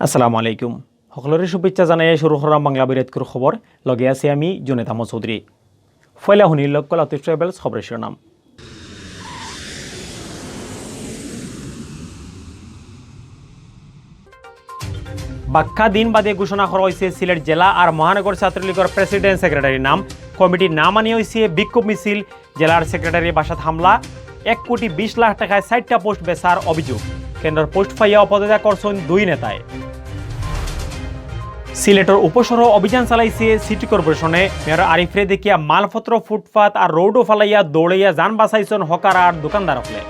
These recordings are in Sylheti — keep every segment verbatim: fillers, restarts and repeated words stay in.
আসসালামু আলাইকুম। সকলরে শুভেচ্ছা জানাইয়া শুরু করলাম বাংলা বিরাটকুর খবর। লগে আছি আমি জুনেদ আহমদ চৌধুরী। পয়লা হুনি লক্ষ লাতিফ ট্রাইবেলস খবরের শিরোনাম। বাক্কা দিন বাদে ঘোষণা করা হয়েছে সিলেট জেলা আর মহানগর ছাত্রলীগের প্রেসিডেন্ট সেক্রেটারির নাম। কমিটির নাম আনি হয়েছে বিক্ষোভ মিছিল, জেলার সেক্রেটারি বাসাত হামলা, এক কোটি বিশ লাখ টাকায় ষাটটা পোস্ট বেচার অভিযোগ। কেন্দ্রর পোস্ট পাইয়া অপদত্যাগ করছেন দুই নেতায়। সিলেটর উপসহ অভিযান চালাইছে সিটি কর্পোরেশনে। মেয়র আরিফরে দেখিয়া মালপত্র, ফুটপাত আর রোডও ফালাইয়া দৌড়াইয়া যান বাঁচাইছেন হকার আর দোকানদার অকলে।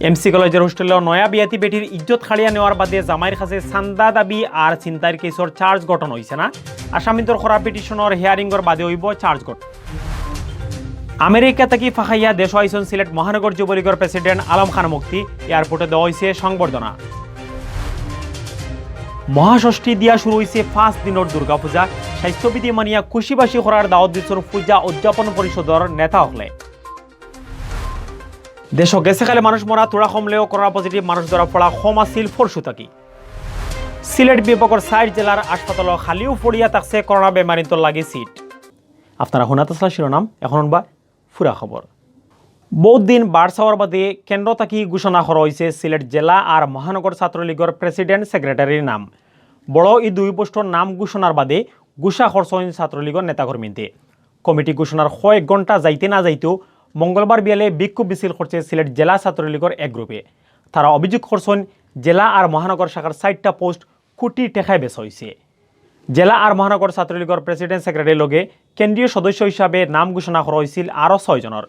এমসি কলেজর হোস্টেলর নয়া বিয়াতি বেটির ইজ্জত কাড়িয়া নেওয়ার বাদে জামাইর কাছে চান্দা দাবি আর ছিনতাইর কেসর চার্জ গঠন হইছে না। আসামিন্তর করা পিটিশনর হিয়ারিংর বাদে হইব চার্জ গঠন। আমেরিকা থাকি ফাঁকাইয়া দেশ আইছন সিলেট মহানগর যুবলীগর প্রেসিডেন্ট আলম খান মুক্তি। এয়ারপোর্টে দেওয়া হইছে সংবর্ধনা। মহাষষ্ঠী দিয়া শুরু হইছে পাঁচ দিনর দুর্গাপূজা। স্বাস্থ্যবিধি মানিয়া খুশিবাসী করার দাওয়াত দিছন পূজা উদযাপন পরিষদর নেতা অকলে। দেশো গেছে কালে মানুষ মরা থুড়া কমলেও করোনা পজিটিভ মানুষ ধরা পড়া কম আছিল পরশু থাকি। সিলেট বিভাগর চাইর জেলার হাসপাতালো খালিও পড়িয়া থাকছে করোনা বেমারিন্তর লাগি সিট। আপনারা হুনাত আছলা শিরোনাম, এখন হুনবা পুরা খবর। বহুত দিন বাড় চাওয়ার বাদে কেন্দ্র থাকি ঘোষণা করা হইছে সিলেট জেলা আর মহানগর ছাত্রলীগর প্রেসিডেন্ট সেক্রেটারির নাম। বড় ই দুই পোস্টর নাম ঘোষণার বাদে গুসা করছইন ছাত্রলীগর নেতাকর্মীন্তে। কমিটি ঘোষণার কয়েক ঘন্টা যাইতে না যাইতেও মঙ্গলবার বিয়ালে বিক্ষোভ মিছিল করছে সিলেট জেলা ছাত্রলীগর এক গ্রুপে। তারা অভিযোগ করছইন জেলা আর মহানগর শাখার চাইরটা পোস্ট কোটি টেকায় বেচা হইছে। জেলা আর মহানগর ছাত্রলীগর প্রেসিডেন্ট সেক্রেটারির লগে কেন্দ্রীয় সদস্য হিসাবে নাম ঘোষণা করা হইছিল আরও ছয় জনর,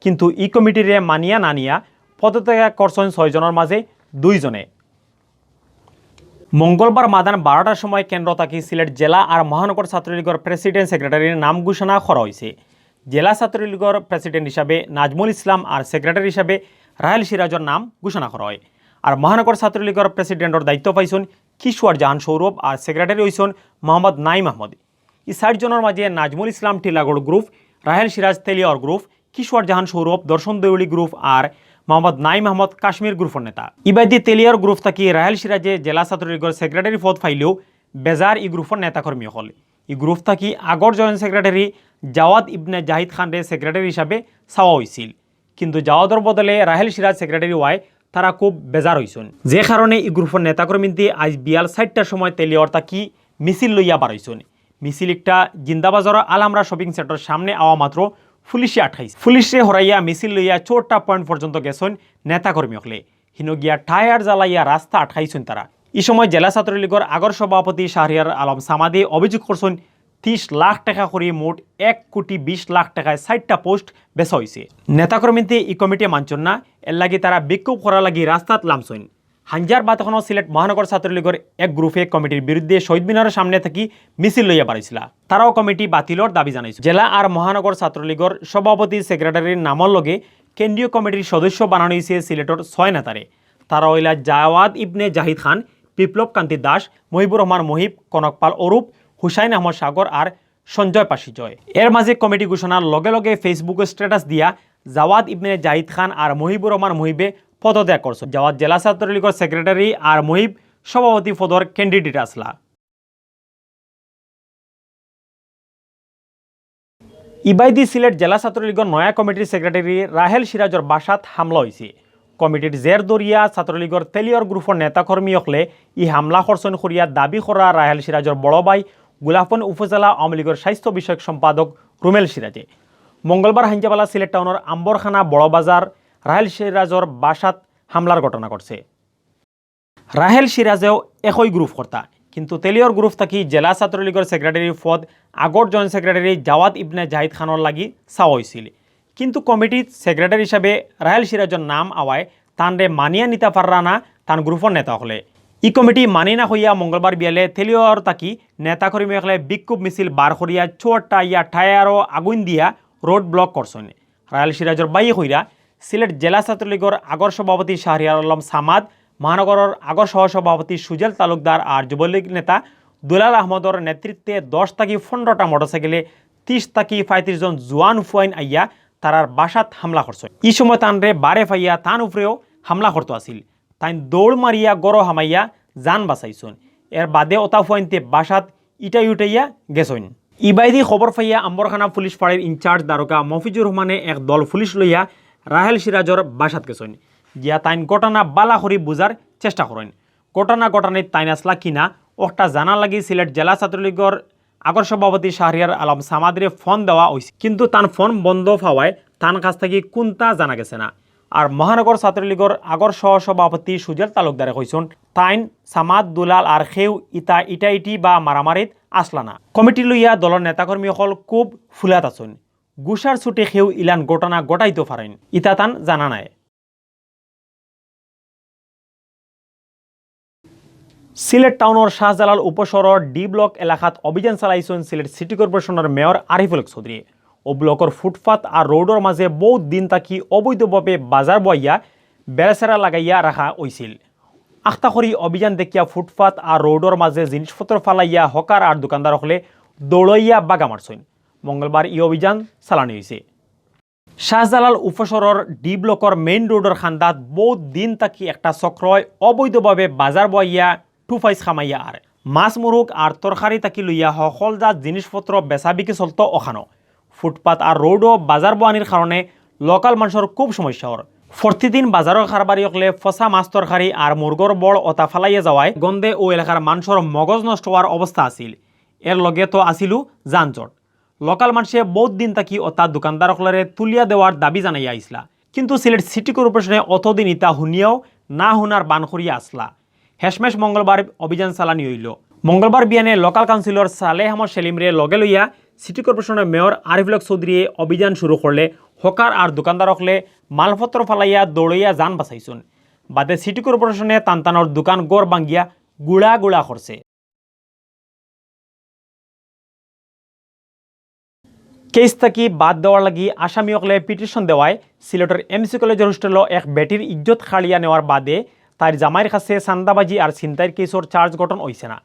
কিন্তু ই কমিটিরে মানিয়া না নিয়া পদত্যাগ করছইন ছয় জনর মাঝে দুইজনে। মঙ্গলবার মাদান বারোটার সময় কেন্দ্র থাকি সিলেট জেলা আর মহানগর ছাত্রলীগর প্রেসিডেন্ট সেক্রেটারির নাম ঘোষণা করা হইছে। জেলা ছাত্রলীগর প্রেসিডেন্ট হিসাবে নাজমুল ইসলাম আর সেক্রেটারি হিসাবে রাহেল সিরাজর নাম ঘোষণা করা হয়। আর মহানগর ছাত্রলীগর প্রেসিডেন্টর দায়িত্ব পাইছইন কিশোর জাহান সৌরভ আর সেক্রেটারি হইছইন মোহাম্মদ নাইম আহমদ। ই চাইর জনর মাঝে নাজমুল ইসলাম টিলাগড় গ্রুপ, রাহেল সিরাজ তেলিয়ার গ্রুপ, কিশোর জাহান সৌরভ দর্শন দেউলি গ্রুপ আর মোহাম্মদ নাইম আহমদ কাশ্মীর গ্রুপর নেতা। ইবাদি তেলিয়ার গ্রুপ থাকি রাহেল সিরাজে জেলা ছাত্রলীগর সেক্রেটারি পদ পাইলেও বেজার ই গ্রুপর নেতাকর্মী অকল। ই গ্রুপ থাকি আগর জয়েন্ট সেক্রেটারি জাওয়াদ ইবনে জাহিদ খানরে সেক্রেটারি হিসাবে চাওয়া হইছিল, কিন্তু জাওয়াদর বদলে রাহেল সিরাজ সেক্রেটারি হওয়ায় তারা খুব বেজার হইছইন। যে কারণে ই গ্রুপর নেতাকর্মীন্তে আইজ বিয়াল চাইরটার সময় তেলিয়ার থাকি মিছিল লইয়া বার হইছইন। মিছিল একটা জিন্দাবাজারর আলহামরা শপিং সেন্টারর সামনে আওয়া মাত্র পুলিশে আটকাইছে। পুলিশরে হরাইয়া মিছিল লইয়া চৌদ্দটা পয়েন্ট পর্যন্ত গেছইন নেতাকর্মী অকলে। হিনো গিয়া টায়ার জ্বালাইয়া রাস্তা আটকাইছইন তারা। ই সময় জেলা ছাত্রলীগর আগর সভাপতি শাহরিয়ার আলম সামাদে অভিযোগ করছইন ত্রিশ লাখ টাকা করি মোট এক কোটি বিশ লাখ টাকায় চাইরটা পোস্ট বেচা হইছে। নেতাকর্মীন্তে ই কমিটি মানছইন না, এর লাগি তারা বিক্ষোভ করার লাগি রাস্তাত লামছইন। হাঞ্জার বাদ এখনো সিলেট মহানগর ছাত্রলীগর এক গ্রুপে কমিটির বিরুদ্ধে শহীদ মিনারর সামনে থাকি মিছিল লইয়া বারইছিলা। তারাও কমিটি বাতিলর দাবি জানাইছে। জেলা আর মহানগর ছাত্রলীগর সভাপতি সেক্রেটারির নামর লগে কেন্দ্রীয় কমিটির সদস্য বানানো হইছে সিলেটর ছয় নেতারে। তারা হইলা জাওয়াদ ইবনে জাহিদ খান, বিপ্লব কান্তি দাস, মহিবুর রহমান মহিব, কনকপাল অরূপ, হুসাইন আহমদ সাগর আর সঞ্জয় পাশিজয়। এর মাঝে কমিটি ঘোষণার লগে লগে Facebook-এ স্ট্যাটাস দিয়া জাওয়াদ ইবনে জাহিদ খান আর মহিবুর রহমান মহিবে পদত্যাগ করছইন। জাওয়াদ জেলা ছাত্রলীগর সেক্রেটারি আর মহিব সভাপতি পদর ক্যান্ডিডেট আছলা। ইবাদি সিলেট জেলা ছাত্রলীগর নয়া কমিটির সেক্রেটারি রাহেল সিরাজর বাসাত হামলা হইছে। কমিটির জের ধরিয়া ছাত্রলীগর তেলিয়র গ্রুপর নেতাকর্মী অকলে ই হামলা করছইন করিয়া দাবি করা রাহেল সিরাজর বড় ভাই গুলাফন উপজেলা আওয়ামী লীগর স্বাস্থ্য বিষয়ক সম্পাদক রুমেল সিরাজে। মঙ্গলবার হাঞ্জাবালা সিলেট টাউনর আম্বরখানা বড় বাজার রাহেল সিরাজর বাসাত হামলার ঘটনা ঘটছে। রাহেল সিরাজেও একই গ্রুপ কর্তা, কিন্তু তেলিয়র গ্রুপ থাকি জেলা ছাত্রলীগর সেক্রেটারি পদ আগর জয়েন্ট সেক্রেটারি জাওয়াদ ইবনে জাহিদ খানর লাগি চাওয়া হইছিল, কিন্তু কমিটিত সেক্রেটারি হিসাবে রাহেল সিরাজর নাম আওয়ায় তানরে মানিয়া নিতা পাররা না তান গ্রুপর নেতা অকলে। ই কমিটি মানি না হইয়া মঙ্গলবার বিয়ালে তেলিয়র থাকি নেতাকর্মী অকলে বিক্ষোভ মিছিল বার করিয়া চুয়াট্টা ইয়া টায়ারও আগুন দিয়া রোড ব্লক করছইন। রাহেল সিরাজর ভাইয়ে কইরা সিলেট জেলা ছাত্রলীগর আগর সভাপতি শাহরিয়ার আলম সামাদ, মহানগরর আগর সহসভাপতি সুজেল তালুকদার আর যুবলীগ নেতা দুলাল আহমদর নেতৃত্বে দশ থাকি পনেরোটা মোটরসাইকেলে ত্রিশ থাকি পঁয়ত্রিশ জন জুয়ান ফুয়াইন আইয়া তারার বাসাত হামলা করছইন। ই সময় তানরে বারে পাইয়া তান উপরেও হামলা করতো আছিল। তাইন দৌড় মারিয়া ঘরো হামাইয়া জান বাচাইছইন। এর বাদে অতা ফুয়াইন্তে বাসাত ইটাই উঠাইয়া গেছইন। ইবায়দি খবর পাইয়া আম্বরখানা পুলিশ ফাড়ির ইনচার্জ দারোগা মফিজুর রহমানে এক দল পুলিশ লইয়া রাহেল সিরাজর বাসাত গেছইন। গিয়া তাইন ঘটনা বালা করি বুঝার চেষ্টা করইন। ঘটনা ঘটানিত তাইন আছলা কিনা অকটা জানার লাগি সিলেট জেলা ছাত্রলীগর আগর সভাপতি শাহরিয়ার আলম সামাদরে ফোন দেওয়া অইছে, কিন্তু তান ফোন বন্ধ পাওয়ায় তান কাছ থাকি কুন্তা জানা গেছে না। আর মহানগর ছাত্রলীগর আগর সহ-সভাপতি সুজেল তালুকদারে কইছইন, তাইন সামাদ, দুলাল আর কেউ ইতা ইটাইটি বা মারামারিত আছলা না। কমিটি লইয়া দলর নেতাকর্মী অকল খুব ফুলাত আছইন। গুছার ছুটে কেউ ইলান ঘটনা ঘটাইতো পারইন, ইতা তান জানা নাই। সিলেট টাউনর শাহজালাল উপশহরর ডি ব্লক এলাকাত অভিযান চালাইছইন সিলেট সিটি কর্পোরেশনর মেয়র আরিফুল হক চৌধুরী। অউ ব্লকর ফুটপাত আর রোডর মাঝে বউত দিন থাকি অবৈধভাবে বাজার বওয়াইয়া বেড়াছেড়া লাগাইয়া রাখা অইছিল। আখতা করি অভিযান দেখিয়া ফুটপাত আর রোডর মাঝে জিনিসপত্র ফালাইয়া হকার আর দোকানদার অকলে দৌড়াইয়া বাগা মারছইন। মঙ্গলবার ই অভিযান চালানি অইছে। শাহজালাল উপশহরর ডি ব্লকর মেইন রোডর কান্দাত বউত দিন থাকি একটা চক্রয় অবৈধভাবে বাজার বওয়াইয়া টু পাইস কামাইয়া আর মাছ মুরুগ আর তরকারি থাকি লইয়া হকল জাত জিনিসপত্র বেচাবিকি চলতো অখানো। ফুটপাত আর রোডো বাজার বওয়ানির কারণে লোকাল মানষর খুব সমস্যা অর। প্রতিদিন বাজারর কারবারি অকলে ফসা মাছ তরকারি আর মুরগর বড় অতা ফালাইয়া যাওয়ায় গন্ধে অউ এলাকার মানষর মগজ নষ্ট অওয়ার অবস্থা আছিল। এর লগে তো আছিলউ যানজট। লোকাল মানষে বউত দিন থাকি অতা দোকানদার অকলরে তুলিয়া দেওয়ার দাবি জানাইয়া আইছলা, কিন্তু সিলেট সিটি কর্পোরেশনে অতদিন ইতা হুনিয়াও না হুনার বান করিয়া আছলা। হেশমেশ মঙ্গলবার অভিযান চালানি অইলো। মঙ্গলবার বিয়ানে লোকাল কাউন্সিলর সালেহ আহমদ সেলিমরে লগে লইয়া সিটি কর্পোরেশনর মেয়র আরিফুল হক চৌধুরীয়ে অভিযান শুরু করলে হকার আর দোকানদার অকলে মালপত্র ফালাইয়া দৌড়াইয়া জান বাচাইছইন। বাদে সিটি কর্পোরেশনে তান তানর দোকান ঘর ভাঙ্গিয়া গুড়া গুড়া করছে। কেস থাকি বাদ দেওয়ার লাগি আসামি অকলে পিটিশন দেওয়ায় সিলেটর এমসি কলেজর হোস্টেলো এক বেটির ইজ্জত কাড়িয়া নেওয়ার বাদে তাইর জামাইর কাছে চান্দাবাজি আর ছিনতাইর কেসর চার্জ গঠন অইছে না।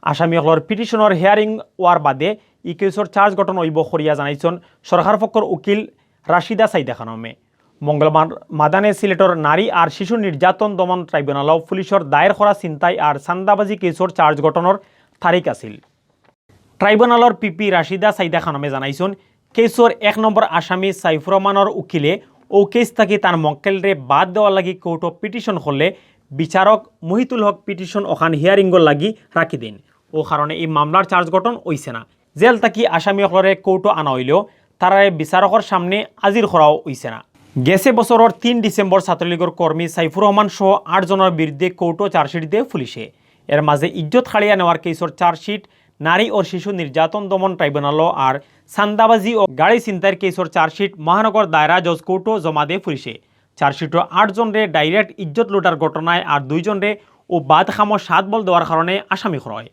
আসামি অকলর পিটিশনর হিয়ারিং অওয়ার বাদে ই কেসর চার্জ গঠন অইবো করিয়া জানাইছইন সরকার পক্ষর উকিল রাশিদা সাইদা খানমে। মঙ্গলবার মাদানে সিলেটর নারী আর শিশু নির্যাতন দমন ট্রাইব্যুনালো পুলিশর দায়ের করা ছিনতাই আর চান্দাবাজি কেসর চার্জ গঠনর তারিখ আছিল। ট্রাইব্যুনালর পিপি রাশিদা সাইদা খানমে জানাইছইন, কেসর এক নম্বর আসামি সাইফুর রহমানর উকিলে অউ কেস থাকি তান মক্কেলরে বাদ দেওয়ার লাগি কোর্টো পিটিশন করলে বিচারক মুহিতুল হক পিটিশন অখান হিয়ারিংর লাগি রাখি দেইন। অউ কারণে ই মামলার চার্জ গঠন অইছে না। জেল থাকি আসামি অকলরে কোর্টো আনা অইলেও তারারে বিচারকর সামনে হাজির করাও অইছে না। গেছে বছরর তিন ডিসেম্বর ছাত্রলীগর কর্মী সাইফুর রহমান সহ আট জনর বিরুদ্ধে কোর্টো চার্জশিট দেয় পুলিশে। এর মাঝে ইজ্জত কাড়িয়া নেওয়ার কেসর চার্জশিট, নারী ও শিশু নির্যাতন দমন ট্রাইব্যুনালো আর চান্দাবাজি ও গাড়ি ছিনতাইর কেসর চার্জশিট মহানগর দায়রা জজ কোর্টো জমা দেয় পুলিশে। চার্জশিটো আট জনরে ডাইরেক্ট ইজ্জত লুটার ঘটনায় আর দুই জনরে অউ বাদ কামো সাত বল দেওয়ার কারণে আসামি করা অয়।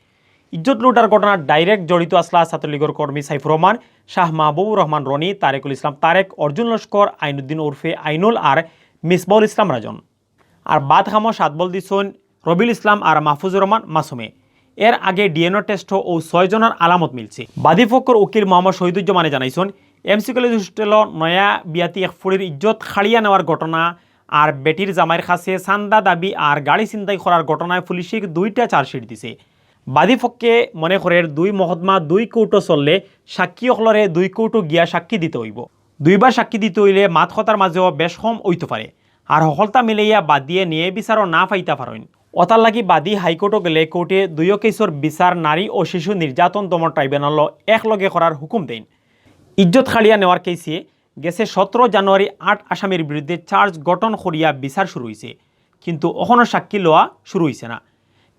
ইজ্জত লুটার ঘটনাত ডাইরেক্ট জড়িত আছলা ছাত্রলীগর কর্মী সাইফুর রহমান, শাহ মাহবুবুর রহমান রনি, তারেকুল ইসলাম তারেক, অর্জুন লস্কর, আইনুদ্দিন ওরফে আইনুল আর মিসবাউল ইসলাম রাজন। আর বাদ কামো সাত বল দিছইন রবিউল ইসলাম আর মাহফুজুর রহমান মাসুমে। এর আগে ডিএনএ টেস্টো অউ ছয় জনর আলামত মিলছে। বাদী পক্ষর উকিল মোহাম্মদ শহীদুজ্জামানে জানাইছইন, এমসি কলেজ হোস্টেলো নয়া বিয়াতি এক ফুড়ির ইজ্জত কাড়িয়া নেওয়ার ঘটনা আর বেটির জামাইর কাছে চান্দা দাবি আর গাড়ি ছিনতাই করার ঘটনায় পুলিশে দুইটা চার্জশিট দিছে। বাদী পক্ষে মনে করের দুই মকদ্দমা দুই কোর্টো চললে সাক্ষী অকলরে দুই কোর্টো গিয়া সাক্ষী দিতে অইবো। দুইবার সাক্ষী দিতে অইলে মাত কথার মাঝেও বেশ কম অইতো পারে। আর হকলতা মিলাইয়া বাদিয়ে ন্যায় বিচারও না পাইতা পারইন। অতার লাগি বাদী হাইকোর্টো গেলে কোর্টে দুইও কেসর বিচার নারী ও শিশু নির্যাতন দমন ট্রাইব্যুনালো একলগে করার হুকুম দেইন। ইজ্জত কাড়িয়া নেওয়ার কেসে গেছে সতেরো জানুয়ারি আট আসামির বিরুদ্ধে চার্জ গঠন করিয়া বিচার শুরু অইছে, কিন্তু অখনো সাক্ষী লওয়া শুরু অইছে না।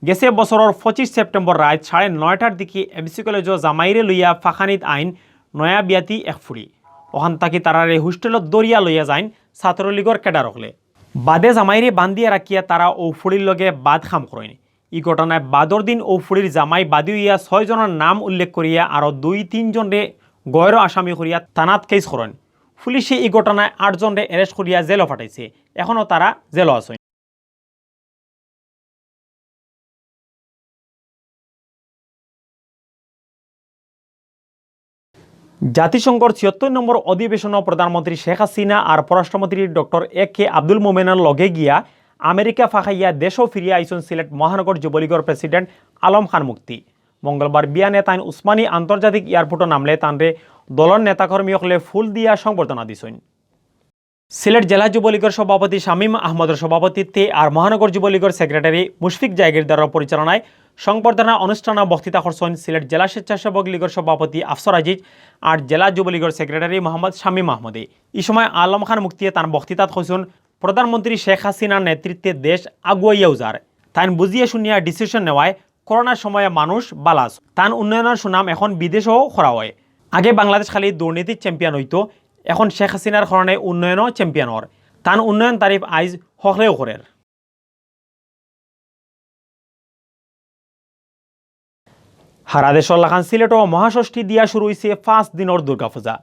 গেছে বছরর পঁচিশ সেপ্টেম্বর রাইত সাড়ে নয়টার দিকে এমসি কলেজো জামাইরে লইয়া ফাখানিত আইন নয়া বিয়াতি এক ফুড়ি। অখান থাকি তারারে হোস্টেলো ধরিয়া লইয়া যাইন ছাত্রলীগর ক্যাডার অকলে। বাদে জামাইরে বান্ধিয়া রাখিয়া তারা অউ ফুড়ির লগে বাদ কাম করইন। ই ঘটনায় বাদর দিন অউ ফুড়ির জামাই বাদী অইয়া ছয় জনর নাম উল্লেখ করিয়া আরো দুই তিন জনরে গয়র আসামি করিয়া থানাত কেস করইন। পুলিশে ই ঘটনায় আট জনরে অ্যারেস্ট করিয়া জেলো পাঠাইছে। এখনো তারা জেলো আছইন। জাতিসংঘর ছিয়াত্তর নম্বর অধিবেশনো প্রধানমন্ত্রী শেখ হাসিনা আর পররাষ্ট্রমন্ত্রী ডক্টর এ কে আব্দুল মোমেনর লগে গিয়া আমেরিকা ফাঁকাইয়া দেশো ফিরিয়া আইছইন সিলেট মহানগর যুবলীগর প্রেসিডেন্ট আলম খান মুক্তি। মঙ্গলবার বিয়ানে তাইন উসমানী আন্তর্জাতিক এয়ারপোর্টো নামলে তানরে দলর নেতাকর্মী অকলে ফুল দিয়া সংবর্ধনা দিছইন। সিলেট জেলা যুবলীগর সভাপতি শামীম আহমদর সভাপতিত্বে আর মহানগর যুবলীগর সেক্রেটারি মুশফিক জাগিরদারর পরিচালনায় সংবর্ধনা অনুষ্ঠানো বক্তৃতা করছইন সিলেট জেলা স্বেচ্ছাসেবক লীগর সভাপতি আফসর আজিজ আর জেলা যুবলীগর সেক্রেটারি মোহাম্মদ শামীম আহমদে। ই সময় আলম খান মুক্তিয়ে তান বক্তৃতাত কইছইন, প্রধানমন্ত্রী শেখ হাসিনার নেতৃত্বে দেশ আগুয়াইয়াউ যার। তাইন বুঝিয়া শুনিয়া ডিসিশন নেওয়ায় করোনার সময়ে মানুষ বালা আছইন। তান উন্নয়নর সুনাম এখন বিদেশেও করা অয়। আগে বাংলাদেশ খালি দুর্নীতির চ্যাম্পিয়ন অইতো, এখন শেখ হাসিনার কারণে উন্নয়নও চ্যাম্পিয়ন অর। তান উন্নয়ন তারিফ আইজ হকলেউ করের। হারা দেশর লাখান সিলেটও মহাষষ্ঠী দিয়া শুরু অইছে পাঁচ দিনর দুর্গা পূজা।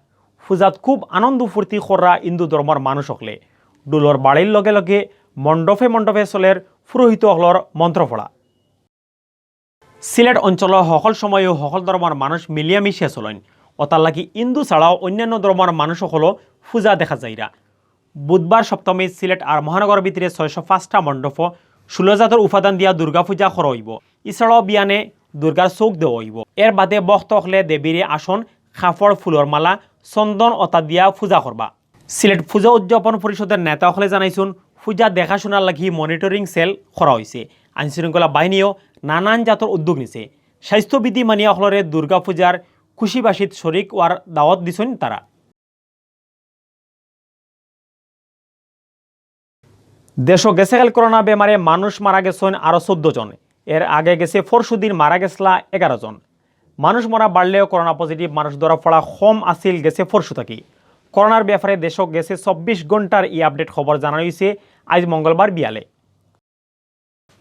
পূজাত খুব আনন্দ ফুর্তি কররা হিন্দু ধর্মর মানুষ অকলে। ঢুলর বাড়ির লগে লগে মণ্ডপে মণ্ডপে চলের পুরোহিত অকলর মন্ত্র পড়া। সিলেট অঞ্চলো হকল সময়ও হকল ধর্মর মানুষ মিলিয়া মিশিয়া চলইন। অতার লাগি হিন্দু ছাড়াও অন্যান্য ধর্মর মানুষ অকলও পূজা দেখা যাইরা। বুধবার সপ্তমী সিলেট আর মহানগর ভিতরে ছয়শো পাঁচটা মণ্ডপো ষোলো জাতর উপাদান দিয়া দুর্গা পূজা করা অইবো। এছাড়াও বিয়ানে দুর্গার চোখ দেওয়া অইবো। এর বাদে ভক্ত অকলে দেবীরে আসন, কাপড়, ফুলর মালা, চন্দন অতা দিয়া পূজা করবা। সিলেট পূজা উদযাপন পরিষদর নেতা অকলে জানাইছইন, পূজা দেখাশুনার লাগি মনিটরিং সেল করা অইছে। আইনশৃঙ্খলা বাহিনীও নানান জাতর উদ্যোগ নিছে। স্বাস্থ্যবিধি মানিয়া অকলরে দুর্গা পূজার খুশিবাসিত শরিক অওয়ার দাওয়াত দিছইন তারা। দেশো গেছে কাইল করোনা বেমারে মানুষ মারা গেছইন আরো চৌদ্দ জন। এর আগে গেছে পরশুদিন মারা গেছলা এগারো জন। মানুষ মরা বাড়লেও করোনা পজিটিভ মানুষ ধরা পড়া কম আছিল গেছে পরশু থাকি। করোনার ব্যাপারে দেশো গেছে চব্বিশ ঘন্টার ই আপডেট খবর জানানি অইছে আইজ মঙ্গলবার বিয়ালে।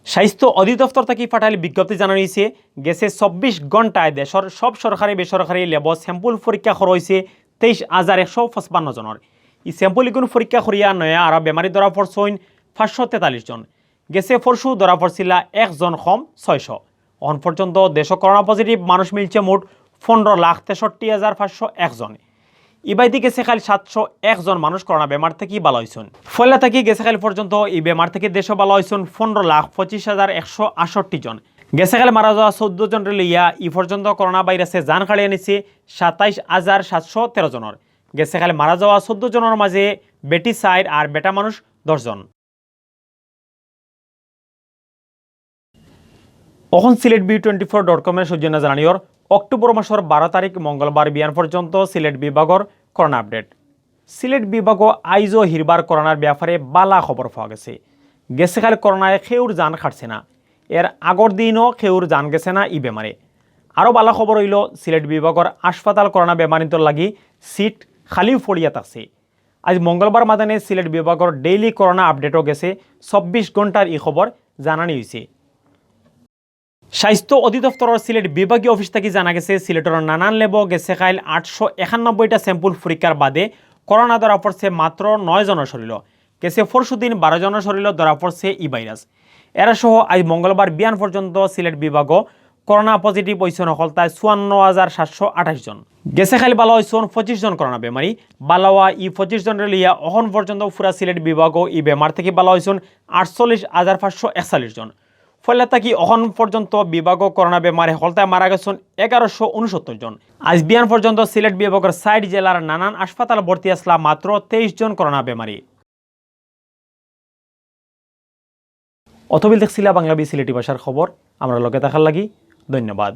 স্বাস্থ্য অধিদপ্তর থাকি পাঠাইল বিজ্ঞপ্তি জানানি অইছে, গেছে চব্বিশ ঘন্টায় দেশর সব সরকারি বেসরকারি ল্যাবো স্যাম্পল পরীক্ষা করা অইছে তেইশ হাজার একশো পঁচপান্ন জনর। ই স্যাম্পল ইগুন পরীক্ষা করিয়া নয়া আরো বেমারি ধরা পড়ছইন পাঁচশো তেতাল্লিশ জন। গেছে পরশু ধরা পড়ছিলা একজন কম ছয়শো। অখন পর্যন্ত দেশো করোনা পজিটিভ মানুষ মিলছে মোট পনেরো লাখ তেষট্টি হাজার পাঁচশো এক জন। ইবায়দি গেছে কাইল সাতশো এক জন মানুষ করোনা বেমার থাকি বালা অইছইন। পয়লা থাকি গেছে কাইল পর্যন্ত ই বেমার থাকি দেশো বালা অইছইন পনেরো লাখ পঁচিশ হাজার একশো আটষট্টি জন। গেছে কাইল মারা যাওয়া চৌদ্দ জনরে লইয়া ই পর্যন্ত করোনা ভাইরাসে জান কাড়িয়া নিছে সাতাইশ হাজার সাতশো তেরো জনর। গেছে কাইল মারা যাওয়া চৌদ্দ জনর মাঝে বেটি চাইর আর বেটা মানুষ দশ জন। অখন Sylhet view twenty four dot কমর সৌজন্যে জানানিওর অক্টোবর মাসর বারো তারিখ মঙ্গলবার বিয়ান পর্যন্ত সিলেট বিভাগর করোনা আপডেট। সিলেট বিভাগো আইজও হিরবার করোনার ব্যাপারে বালা খবর পাওয়া গেছে। গেছে কাইল করোনায় কেউর জান কাটছে না, এর আগর দিনও কেউর জান গেছে না ই বেমারে। আরও বালা খবর অইলো সিলেট বিভাগর হাসপাতাল করোনা বেমারিন্তর লাগি সিট খালিউ পড়িয়া থাকছে। আইজ মঙ্গলবার মাদানে সিলেট বিভাগর ডেইলি করোনা আপডেটও গেছে চব্বিশ ঘন্টার ই খবর জানানি অইছে। স্বাস্থ্য অধিদপ্তরর সিলেট বিভাগীয় অফিস থাকি জানা গেছে, সিলেটর নানান ল্যাবো গেছে কাইল আটশো একানব্বইটা স্যাম্পল পরীক্ষার বাদে করোনা ধরা পড়ছে মাত্র নয় জনর শরীলো। গেছে পরশুদিন বারো জনর শরীলো ধরা পড়ছে ই ভাইরাস। এরা সহ আইজ মঙ্গলবার বিয়ান পর্যন্ত সিলেট বিভাগো করোনা পজিটিভ অইছইন হকলতায় চুয়ান্ন হাজার সাতশো আঠাইশ জন। গেছে কাইল বালা অইছইন পঁচিশ জন করোনা বেমারি। বালা অওয়া ই পঁচিশ জনরে লইয়া অখন পর্যন্ত পুরা সিলেট বিভাগো ই বেমার থাকি বালা অইছইন আটচল্লিশ হাজার পাঁচশো একচল্লিশ জন। পয়লা থাকি অখন পর্যন্ত বিভাগো করোনা বেমারে হকলতায় মারা গেছইন এগারোশো ঊনসত্তর জন। আইজ বিয়ান পর্যন্ত সিলেট বিভাগর চাইর জেলার নানান হাসপাতাল ভর্তি আছলা মাত্র তেইশ জন করোনা বেমারি। অতবিল দেখছিলা বাংলা বি সিলেটি ভাষার খবর। আমরার লগে থাকার লাগি ধন্যবাদ।